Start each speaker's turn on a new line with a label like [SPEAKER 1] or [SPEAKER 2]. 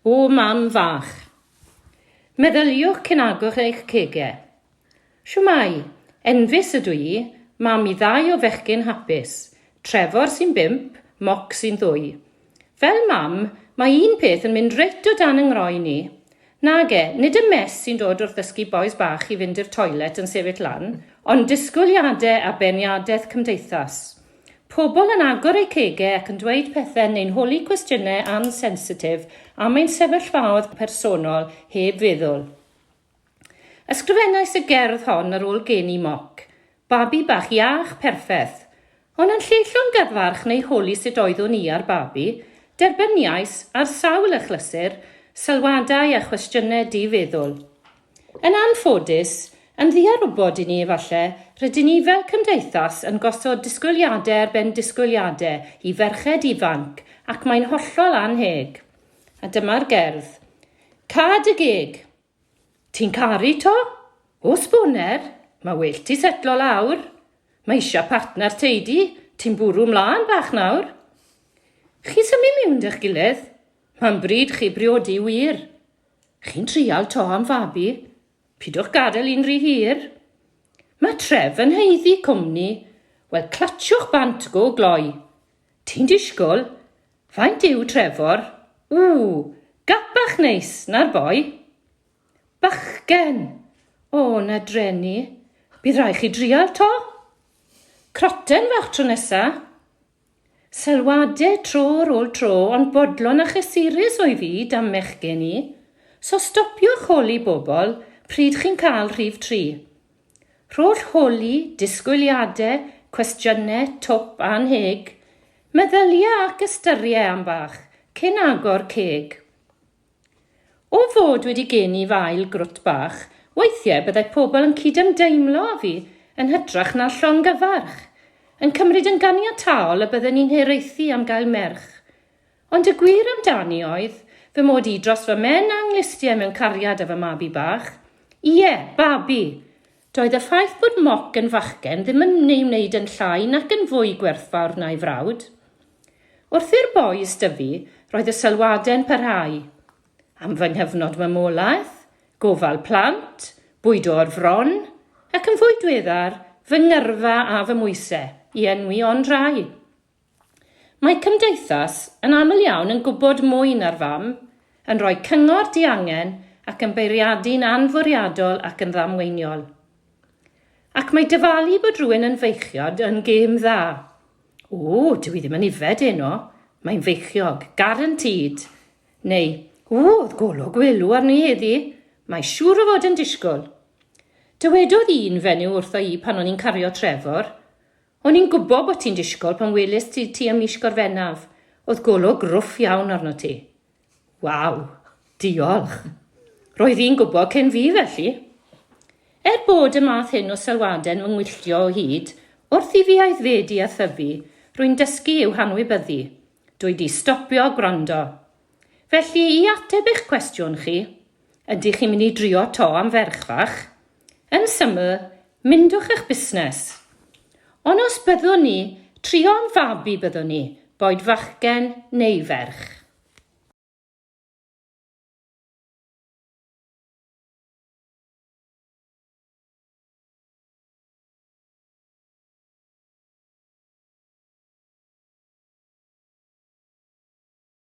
[SPEAKER 1] O mam fach. Meddyliwch cyn agor eich cege. Shwmae, Enfys ydw i, mam i ddau o fechgyn hapus, Trefor sy'n bump, Moc sy'n ddwy. Fel mam, mae un peth yn mynd reit o dan 'y ngroen i. Nage, nid y mess sy'n dod wrth ddysgu bois bach i fynd i'r toilet yn sefyll lan, ond disgwyliade a beirniadaeth cymdeithas. Pobl yn agor eu cegau ac yn dweud pethau neu'n holi cwestiynau ansensitif am ein sefyllfaoedd personol heb feddwl. Ysgrifennais y gerdd hon ar ôl geni Moc, babi bach iach perffeth. Ond yn lle llongyfarch neu holi sut oeddwn i a'r babi, derbyniais, ar sawl achlysur, sylwadau a chwestiynau di-feddwl. Yn anffodus, yn ddiarwybod i ni efallai, rydyn ni fel cymdeithas yn gosod disgwyliadau ar ben disgwyliadau i ferched ifanc ac mae'n hollol annheg. A dyma'r gerdd. Ca dy geg! Ti'n caru to? O sboner! Mae well ti setlo lawr. Mae eisiau partner teidi, ti'n bwrw mlaen bach nawr. Chi symud miwn da'ch gilydd? Mae'n bryd chi briodi wir. Chi'n trial to am fabi? Pidwch gadael un rhy hir. Mae Tref yn haeddu cwmni. Wel, clatsiwch bant go gloi. Ti'n disgwyl? Faint yw Trefor? Ww, gap bach neis, na'r boi. Bachgen! O, na dreni. Bydd rhaid chi drial to. Croten fach tro nesa. Sylwade tro ar ôl tro ond bodlon a chysurus oedd hi da'm mechgyn i. So stopiwch holi bobl pryd chi'n cael rhif tri. Rholl holi, disgwyliade, cwestiyne, twp annheg. Meddylia ac ystyrie am bach cyn agor ceg. O fod wedi geni fy ail grwt bach, weithiau byddai pobl yn cydymdeimlo â fi yn hytrach na llongyfarch, yn cymryd yn ganiataol y bydden i'n hiraethu am gael merch. Ond y gwir amdani oedd, fy mod i dros fy mhen a 'nghlustiau mewn cariad â fy mabi bach. Ie, babi! Doedd y ffaith bod Moc yn fachgen ddim yn ei wneud yn llai nac yn fwy gwerthfawr na'i frawd. Wrth i'r bois dyfu, roedd y sylwadau'n parhau. Am fy nghyfnod mamolaeth, gofal plant, bwydo o'r fron, ac yn fwy diweddar, fy ngyrfa a fy mhwysau, i enwi ond rhai. Mae cymdeithas yn aml iawn yn gwybod mwy na'r fam, yn rhoi cyngor diangen ac yn beiriadu'n anfwriadol ac yn ddamweiniol. Ac mae dyfalu bod rhywun yn feichiog yn gêm dda. O, dyw hi ddim yn yfed heno. Mae'n feichiog, guaranteed. Neu, o, oedd golwg welw arni heddi. Mae siŵr o fod yn disgwyl. Dywedodd un fenyw wrtho i pan o'n i'n cario Trefor, O'n i'n gwbo bo ti'n disgwl pan welest ti ti ym mis Gorfennaf. O'dd golwg rwff iawn arno ti. Waw! Diolch! Roedd hi'n gwbo cyn fi felly. Er bod y math hyn o sylwade'n fy ngwylltio o hyd, wrth i fi aeddfedu a thyfu, rwy'n dysgu i'w hanwybyddu. Dwi 'di stopio gwrando. Felly, i ateb eich cwestiwn chi, ydych chi'n mynd i drio 'to am ferch fach? Yn syml, myndwch eich busnes. Ond os byddwn ni, trio am fabi byddwn ni, boed fachgen neu ferch.